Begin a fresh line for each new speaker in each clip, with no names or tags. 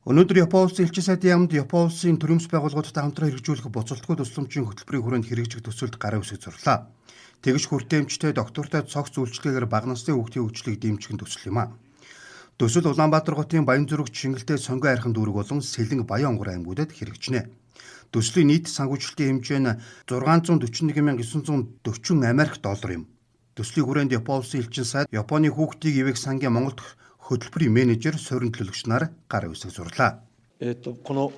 Өнөөдөр Япон улсын элчин сайдын яамд Япон улсын төрөмс байгууллагуудтай хамтран хэрэгжүүлэх буцалтгүй тусламжийн хөтөлбөрийн хүрээнд хэрэгжих төсөлд гарын үсэг зурлаа. Тэгш хүртээмжтэй доктортой цогц үйлчилгээгээр бага насны хүүхдийн хөгжлийг дэмжих нь төсөл юм а. Төсөл Улаанбаатар хотын Баянзүрэг, Чингэлтэй, Сонгон айрхан дүүрэг болон Сэлэнг Баян онгор аймагуудад хэрэгжинэ. Төслийн нийт санхүүжилтийн хэмжээ нь 641,940 Америк доллар юм. Төслийн хүрээнд Япон улсын элчин сайд Японы хүүхдийг ивээх сангийн Монголд хөтөлбөрийн менежер суурин төлөөлөгч нар гар үсэг зурлаа.
Японы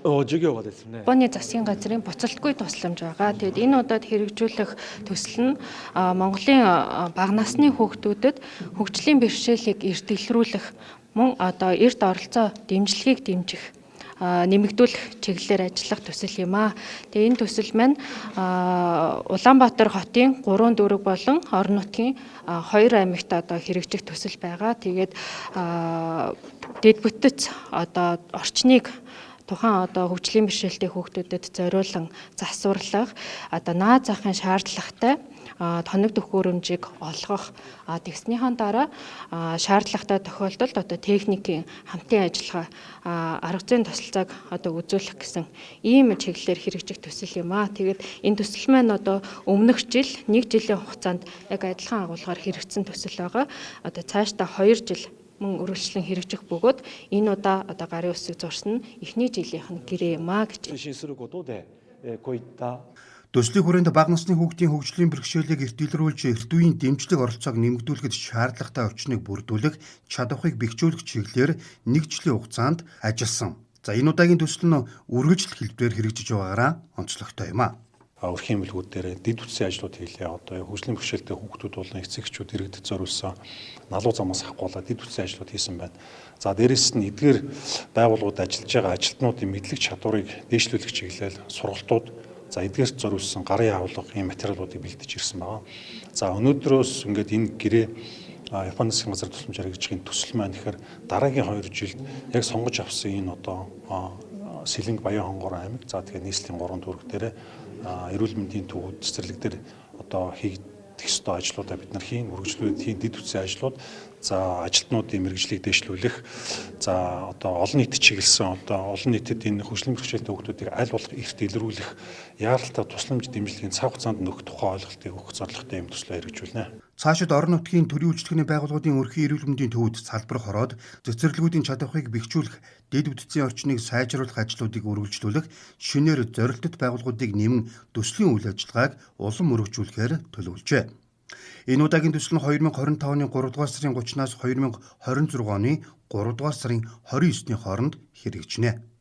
засгийн газрын буцалтгүй тусламж байгаа. Тэгээд энэ удаад хэрэгжүүлэх төсөл нь Монголын бага насны хүүхдүүдэд хөгжлийн бэрхшээлийг эрт илрүүлэх, мөн одоо эрт оролцоо дэмжлэгийг дэмжих, нэмэгдүүлэх чиглэлээр ажиллах төсөл юм аа. Тэгээ энэ төсөл маань Улаанбаатар хотын 3 дүүрэг болон орон нутгийн 2 аймагт одоо хэрэгжих төсөл байгаа. Тэгээд дэд бүтэц одоо орчныг тухайн одоо хөгжлийн бэрхшээлтэй хүүхдүүдэд зориулан засварлах, одоо наад захын шаардлагатай тоног төхөөрөмжийг олгох, тэгснийхэн дараа шаардлагатай тохиолдолд одоо техникийн хамтын ажиллагаа, арга зүйн тусалцааг одоо үзүүлэх гэсэн ийм чиглэлээр хэрэгжих төсөл юм аа. Тэгээд энэ төсөл маань одоо өмнөх жил нэг жилийн хугацаанд яг адилхан агуулгаар хэрэгжсэн төсөл байгаа. Одоо цаашдаа 2 жил мөн үргэлжлэн хэрэгжих бөгөөд энэ удаа одоо гарын үсэг зурсан нь эхний жилийнх нь гэрээ юм аа гэж.
Төслийн хүрээнд бага насны хүүхдийн хөгжлийн бэрхшээлийг эрт илрүүлж, эрт үеийн дэмжлэг оролцоог нэмэгдүүлэхэд шаардлагатай орчныг бүрдүүлэх, чадварыг бэхжүүлэх чиглэлээр нэг жилийн хугацаанд ажилласан. За энэ удаагийн төсөл нь үргэлжлэх хэлбэрээр хэрэгжиж байгаагаараа онцлогтой юм а.
Өрхийн бэлгүүд дээр дэд бүтцийн ажлууд хийлээ. Одоо хөгжлийн бэрхшээлтэй хүүхдүүд болон эцэг эхчүүд иргэдэд зориулсан налуу замаас авахгүйла дэд бүтцийн ажлууд хийсэн байна. За дээрэс нь эдгээр байгууллагууд ажиллаж байгаа ажилтнуудын мэдлэг чадварыг дээшлүүлэх чиглэл сургалтууд, за эдгээрт зориулсан гарын авлага ийм материалуудыг бэлдэж ирсэн байгаа. За өнөөдрөөс ингээд энэ гэрээ Японы засгийн газар тусламжаар хэрэгжих төсөл маань тэгэхээр дараагийн 2 жилд яг сонгож авсан энэ одоо Сэлэнг Баян хонгор аймаг, за тэгэхээр нийслэлийн 3 дүүрэг дээр эрүүл мэндийн төвүүд цэцэрлэг дээр одоо хийгдэх ёстой ажлуудаа бид нар хийн, үргэлжлүүлээд хийн дэд бүтцийн ажлууд, за ажилтнуудын мэргэжлийг дэвшлүүлэх, за одоо олон нийтэд чиглэсэн одоо олон нийтэд энэ хөгжлийн бэрхшээлтэй хүүхдүүдийг аль болох эрт илрүүлэх, яаралтай тусламж дэмжлэгийн цаг хугацаанд нөхөх тухай ойлголтыг өгөх зорилготой юм төслөө хэрэгжүүлнэ.
Цаашид орон нутгийн төрийн үйлчилгээний байгууллагуудын өрхийн эрүүл мэндийн төвүүд салбар хороод цэцэрлэгүүдийн чадварыг бэхжүүлэх, дэд бүтцийн орчныг сайжруулах ажлуудыг үргэлжлүүлэх, шинээр зорилттой байгууллагуудыг нэмэн төслийн үйл ажиллагааг улам өргөжүүлэхээр төлөвлөжээ. Энэ удаагийн төсөл нь 2025 оны 3 дугаар сарын 30-наас 2026 оны 3 дугаар сарын 29-ний хооронд хэрэгжинэ.